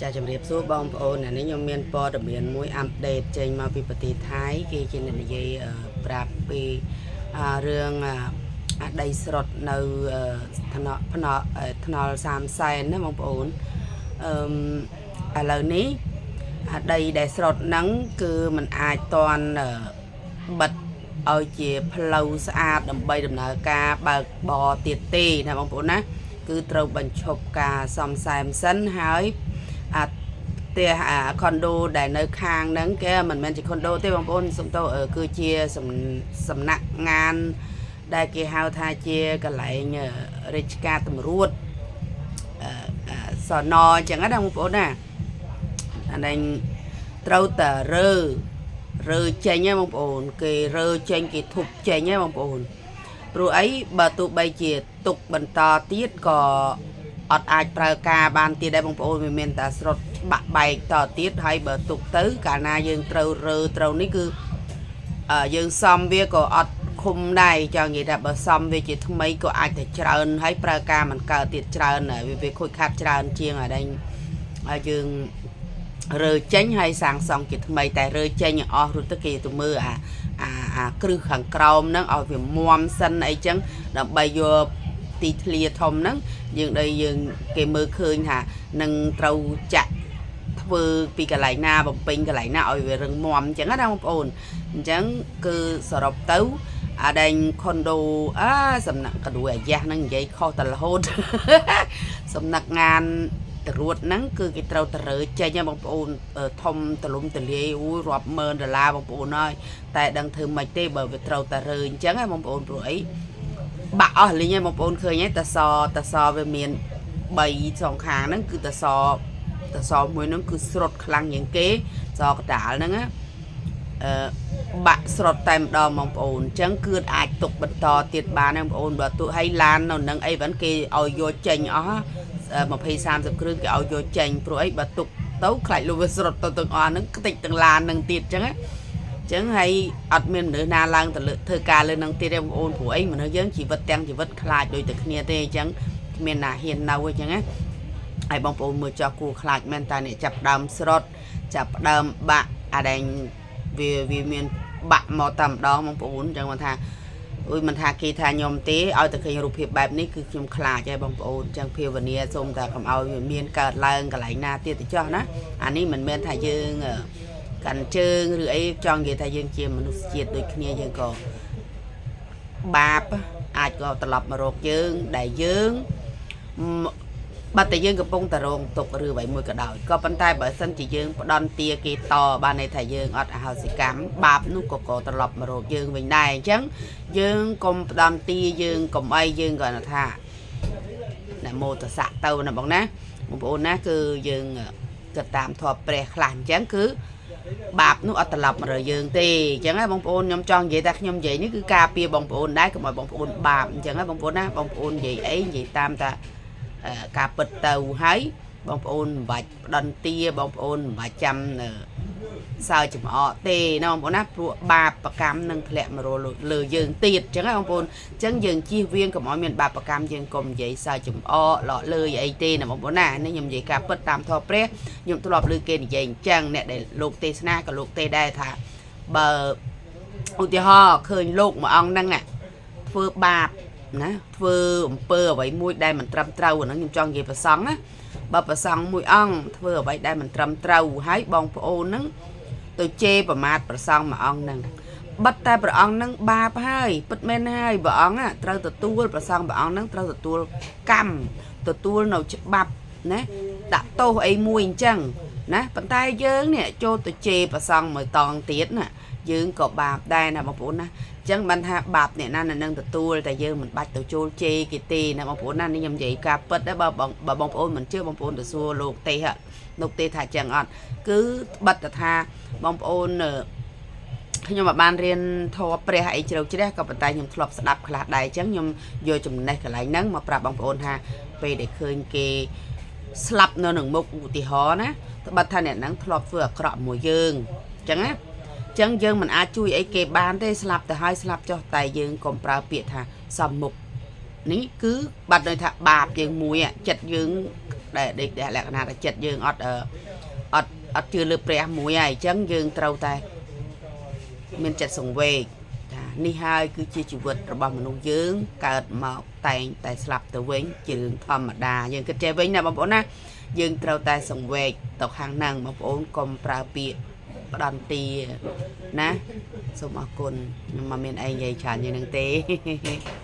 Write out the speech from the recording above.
ចាជំរាបសួរបងប្អូនអានេះខ្ញុំមានព័ត៌មានមួយ update ចេញមកពីប្រទេសថៃគេជាអ្នកនិយាយអឺប្រាប់ពីអឺរឿងអឺអាដីស្រុតនៅអឺថ្នល់ផ្នល់អឺថ្នល់30សែនណាបងប្អូនអឺឥឡូវនេះអាដីដែលស្រុតហ្នឹងគឺมันអាចតន់អឺបិទឲ្យជាផ្លូវស្អាតដើម្បីដំណើរការបើកបរទៀតទេណាបងប្អូនណាគឺត្រូវបញ្ឈប់ការសំសែមសិនហើយ អាផ្ទះអាខុនដូដែលនៅខាងហ្នឹងគេមិនមែនជាខុនដូទេបងប្អូនសុំទោសអឺគឺជាសំសំណាក់ងានដែលគេហៅថាជាកន្លែងអឺរាជការតម្រួតអឺអឺសនអញ្ចឹងណាបងប្អូនណាអានេះត្រូវតែរើរើចេញហ៎បងប្អូន គេរើចេញគេធប់ចេញហ៎បងប្អូន ព្រោះអីបើទោះបីជាទុកបន្តទៀតក៏អត់អាចប្រើការបានទៀតដែរបងប្អូនវាមានតែស្រុតបាក់បែកតទៀតហើយបើទុកទៅកាលណាយើងត្រូវរើត្រូវនេះគឺអឺយើងសំវាក៏អត់ឃុំដែរចង់និយាយថាបើសំវាជាថ្មីក៏អាចតែច្រើនហើយប្រើការមិនកើតទៀតច្រើនហើយវាខូចខាត់ច្រើនជាងអានេះហើយយើងរើចេញហើយសាងសង់ជាថ្មីតែរើចេញឲ្យអស់រួចទៅគេទៅមើលអាអាអាគ្រឹះខាងក្រោមហ្នឹងឲ្យវាមាំសិនអីចឹងដើម្បីយកទីធ្លាធំហ្នឹងយើងដីយើងគេមើលឃើញថានឹងត្រូវចាក់ធ្វើពីកន្លែងណាបំពេញកន្លែងណាឲ្យវារឹងមាំអញ្ចឹងណាបងប្អូនអញ្ចឹងគឺសរុបទៅអាដែងខុនដូអាសំណាក់កដួយអាយ៉ាស់ហ្នឹងនិយាយខុសតែរហូត សំណាក់ងាន ត្រួតហ្នឹងគឺគេត្រូវតរើចេញហ៎បងប្អូនអឺធំទលំទលាយអូយរាប់ម៉ឺនដុល្លារបងប្អូនហើយតែដឹងធ្វើម៉េចទេបើវាត្រូវតរើអញ្ចឹងហ៎បងប្អូនព្រោះអីបាក់អស់លីងហ៎បងប្អូនឃើញហ៎តសតសវាមាន3សងខាងហ្នឹងគឺតសតសមួយហ្នឹងគឺស្រុតខ្លាំងជាងគេសកដាលហ្នឹងណាអឺបាក់ស្រុតតែម្ដងបងប្អូនអញ្ចឹងគឺអាចទុកបន្តទៀតបានណាបងប្អូនបើទោះឲ្យឡាននៅនឹងអីបានគេឲ្យយកចេញអស់ 20 30គ្រឿងគេឲ្យយកចេញព្រោះអីបើទុកទៅខ្លាចលុះវាស្រុតទៅទាំងអស់ហ្នឹងខ្ទេចទាំងឡានហ្នឹងទៀតអញ្ចឹងណាអញ្ចឹងហើយអត់មានមនុស្សណាឡើងទៅលើធ្វើការលើហ្នឹងទៀតទេបងប្អូនព្រោះអីមនុស្សយើងជីវិតទាំងជីវិតខ្លាចដូចតែគ្នាទេអញ្ចឹងគ្មានណាហ៊ាននៅអញ្ចឹងណាហើយបងប្អូនមើលចោះគួរខ្លាចមែនតើអ្នកចាប់ដើមស្រុតចាប់ដើមបាក់អាដែងវាវាមានបាក់មកតែម្ដងបងប្អូនអញ្ចឹងគាត់ថា អុយមិនថាគេថាខ្ញុំទេឲ្យតែឃើញរូបភាពបែបនេះគឺខ្ញុំខ្លាចហើយបងប្អូនអញ្ចឹងភាវនាសូមតែកុំឲ្យវាមានកើតឡើងកន្លែងណាទៀតទៅចោះណាអានេះមិនមែនថាយើងអឺកាន់ជើងឬអីចង់និយាយថាយើងជាមនុស្សជាតិដូចគ្នាយើងក៏បាបអាចក៏ត្រឡប់មករកយើងដែលយើងមបាត់តែយើងកំពុងតែរងទុក្ខឬអ្វីមួយក៏ដោយក៏ប៉ុន្តែបើសិនជាយើងផ្ដន់ទាគេតបានន័យថាយើងអត់អហោសិកម្មបាបនោះក៏ក៏ត្រឡប់មករកយើងវិញដែរអញ្ចឹង យើងកុំផ្ដំទាយើងកុំអីយើងគាត់ថានមោតសៈទៅណាបងណាបងប្អូនណាគឺយើងគិតតាមធម៌ព្រះខ្លះអញ្ចឹងគឺបាបនោះអត់ត្រឡប់មករកយើងទេអញ្ចឹងណាបងប្អូនខ្ញុំចង់និយាយថាខ្ញុំនិយាយនេះគឺការពារបងប្អូនដែរកុំឲ្យបងប្អូនបាបអញ្ចឹងណាបងប្អូនណាបងប្អូននិយាយអីនិយាយតាមតាការពិតទៅហើយបងប្អូនមិនបាច់ផ្ដន់ទាបងប្អូនមិនបាច់ចាំ សើចំអកទេណាបងប្អូនណាព្រោះបាបកម្មនឹងធ្លាក់មករលើយើងទៀតអញ្ចឹងណាបងប្អូនអញ្ចឹងយើងជៀសវាងកុំឲ្យមានបាបកម្មយើងកុំនិយាយសើចំអកលក់លើយអីទេណាបងប្អូនណានេះខ្ញុំនិយាយការពិតតាមធម៌ព្រះខ្ញុំធ្លាប់ឮគេនិយាយអញ្ចឹងអ្នកដែលលោកទេសនាក៏លោកទេដែរថាបើឧទាហរណ៍ឃើញលោកមួយអង្គហ្នឹងធ្វើបាបណាធ្វើអំពើអ្វីមួយដែលមិនត្រឹមត្រូវអាហ្នឹងខ្ញុំចង់និយាយប្រសង់ណាបើប្រសង់មួយអង្គធ្វើអ្វីដែលមិនត្រឹមត្រូវហើយបងប្អូនហ្នឹង ទៅជេរប្រមាថព្រះសង្ឃមួយអង្គហ្នឹងបិទតែព្រះអង្គហ្នឹងបាបហើយពិតមែនហើយព្រះអង្គត្រូវទទួលព្រះសង្ឃព្រះអង្គហ្នឹងត្រូវទទួលកម្មទទួលនៅច្បាប់ណាដាក់ទោសអីមួយអញ្ចឹងណាប៉ុន្តែយើងនេះចូលទៅជេរព្រះសង្ឃមួយតងទៀតណាយើងក៏បាបដែរណាបងប្អូនណាអញ្ចឹងបានថាបាបអ្នកណានៅនឹងទទួលតែយើងមិនបាច់ទៅចូលជេរគេទេណាបងប្អូនណានេះខ្ញុំនិយាយការពិតដែរបើបើបងប្អូនមិនជឿបងប្អូនទៅសួរលោកទេលោកទេថាចឹងអត់គឺបិទតែថាបងប្អូនខ្ញុំមិនបានរៀនធម៌ព្រះអីជ្រៅជ្រះក៏ប៉ុន្តែខ្ញុំធ្លាប់ស្ដាប់ខ្លះដែរអញ្ចឹងខ្ញុំយកចំណេះកន្លែងហ្នឹងមកប្រាប់បងប្អូនថាពេលដែលឃើញគេស្លាប់នៅនឹងមុខឧទាហរណ៍ណាត្បិតថាអ្នកហ្នឹងធ្លាប់ធ្វើអាក្រក់មួយយើងអញ្ចឹងណាអញ្ចឹងយើងមិនអាចជួយអីគេបានទេស្លាប់ទៅហើយស្លាប់ចុះតែយើងកុំប្រើពាក្យថាសំមុខនេះគឺបាត់ន័យថាបាបយើងមួយចិត្តយើង ដែលដេកដែលលក្ខណៈថាចិត្តយើងអត់អឺអត់អត់ជឿលើព្រះមួយហើយអញ្ចឹងយើងត្រូវតែមានចិត្តសង្វេគថានេះហើយគឺជាជីវិតរបស់មនុស្សយើងកើតមកតែងតែស្លាប់ទៅវិញជារឿងធម្មតាយើងគិតចេះវិញណាបងប្អូនណាយើងត្រូវតែសង្វេគទៅខាងហ្នឹងបងប្អូនកុំប្រើពាក្យផ្ដន់ទាណាសូមអរគុណខ្ញុំមិនមានអីនិយាយច្រើនជាងហ្នឹងទេ។